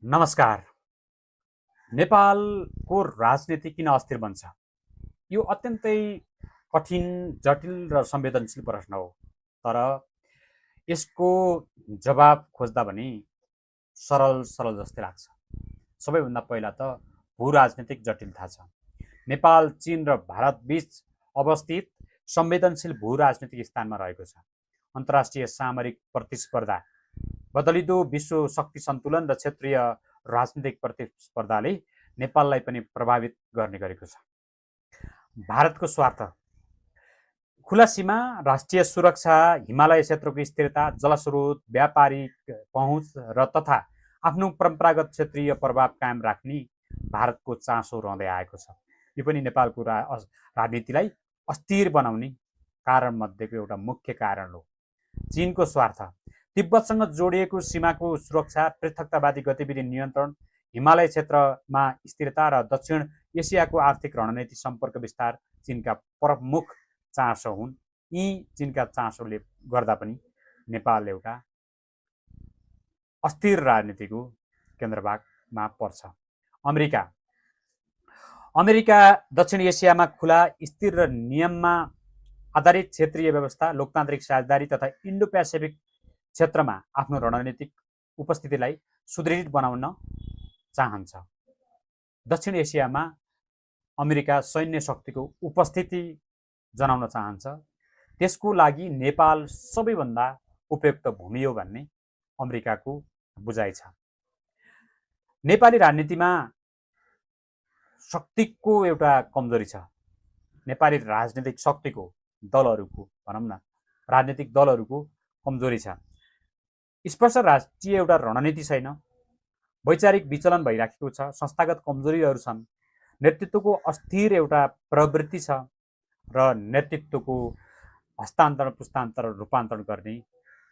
नमस्कार। नेपालको राजनीति किन अस्थिर बन्छ? यो अत्यन्तै कठिन, जटिल र संवेदनशील प्रश्न हो। तर यसको जवाब खोज्दा भने सरल सरल जस्तै लाग्छ। सबैभन्दा पहिला त भू-राजनीतिक जटिलता छ। नेपाल, चीन र भारत बीच अवस्थित संवेदनशील भू-राजनीतिक स्थानमा रहेको छ। अन्तर्राष्ट्रिय सामरिक प्रतिस्पर्धा, बदलिदो विश्व शक्ति सन्तुलन र क्षेत्रीय राजनीतिक प्रतिस्पर्धाले नेपाललाई पनि प्रभावित गर्ने गरेको छ। भारतको स्वार्थ, खुला सीमा, राष्ट्रिय सुरक्षा, हिमालय क्षेत्रको स्थिरता, जलस्रोत, व्यापारिक पहुँच र तथा आफ्नो परम्परागत क्षेत्रीय प्रभाव कायम राख्ने भारतको चासो रहँदै आएको छ। यो पनि नेपालको राजनीतिलाई अस्थिर बनाउने कारण मध्येको एउटा मुख्य कारण हो। चीनको स्वार्थ, तिब्बतसँग जोडिएको सीमाको सुरक्षा, पृथकतावादी गतिविधि नियन्त्रण, हिमालय क्षेत्रमा स्थिरता र दक्षिण एसियाको आर्थिक रणनीति सम्पर्क विस्तार चीनका प्रमुख चासो हुन्। यी चीनका चासोले गर्दा पनि नेपाल एउटा अस्थिर राजनीतिको केन्द्रभागमा पर्छ। अमेरिका दक्षिण एसियामा खुला, स्थिर र नियममा आधारित क्षेत्रीय व्यवस्था, लोकतान्त्रिक साझेदारी तथा इन्डो पेसिफिक क्षेत्रमा आफ्नो रणनीतिक उपस्थितिलाई सुदृढ बनाउन चाहन्छ। दक्षिण एसियामा अमेरिका सैन्य शक्तिको उपस्थिति जनाउन चाहन्छ। त्यसको लागि नेपाल सबैभन्दा उपयुक्त भूमि हो भन्ने अमेरिकाको बुझाइ छ। नेपाली राजनीतिमा शक्तिको एउटा कमजोरी छ। नेपाली राजनीतिक शक्तिको दलहरूको भनौँ न, राजनीतिक दलहरूको कमजोरी छ। स्पष्ट राष्ट्रिय एउटा रणनीति छैन। वैचारिक विचलन भइराखेको छ। संस्थागत कमजोरीहरू छन्। नेतृत्वको अस्थिर एउटा प्रवृत्ति छ र नेतृत्वको हस्तान्तरण, पुस्तान्तरण, रूपान्तरण गर्ने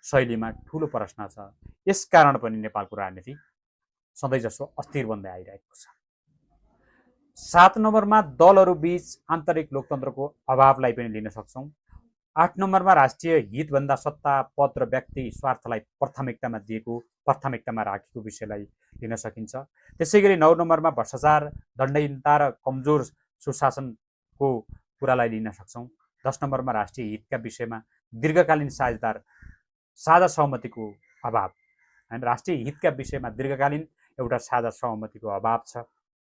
शैलीमा ठुलो प्रश्न छ। यसकारण पनि नेपालको राजनीति सधैँजसो अस्थिर बन्दै आइरहेको छ। 7 नम्बरमा दलहरू बीच आन्तरिक लोकतन्त्रको अभावलाई पनि लिन सक्छौँ। 8 नम्बरमा राष्ट्रिय हितभन्दा सत्ता, पद र व्यक्ति स्वार्थलाई प्राथमिकतामा राखेको विषयलाई लिन सकिन्छ। त्यसैगरी 9 नम्बरमा भ्रष्टाचार, दण्डहीनता र कमजोर सुशासनको कुरालाई लिन सक्छौँ। 10 नम्बरमा राष्ट्रिय हितका विषयमा दीर्घकालीन साझा सहमतिको अभाव, हैन, राष्ट्रिय हितका विषयमा दीर्घकालीन एउटा साझा सहमतिको अभाव छ,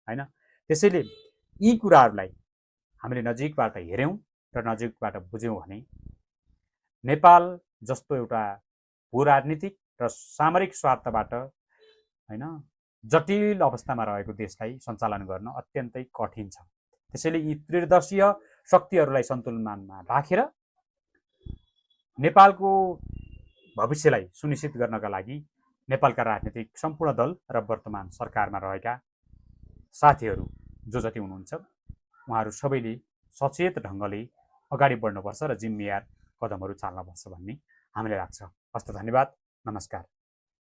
हैन। त्यसैले यी कुराहरूलाई हामीले नजिकबाट हेर्यौँ र नजिकबाट बुझ्यौँ भने नेपाल जस्तो एउटा भू-राजनीतिक र सामरिक स्वार्थबाट, हैन, जटिल अवस्थामा रहेको देशलाई सञ्चालन गर्न अत्यन्तै कठिन छ। त्यसैले यी त्रिदर्शीय शक्तिहरूलाई सन्तुलनमा राखेर नेपालको भविष्यलाई सुनिश्चित गर्नका लागि नेपालका राजनीतिक सम्पूर्ण दल र वर्तमान सरकारमा रहेका साथीहरू जो जति हुनुहुन्छ उहाँहरू सबैले सचेत ढङ्गले अगाडि बढ्नुपर्छ र जिम्मेवार कदमहरू चाल्नुपर्छ भन्ने हामीलाई लाग्छ। हस्त, धन्यवाद, नमस्कार।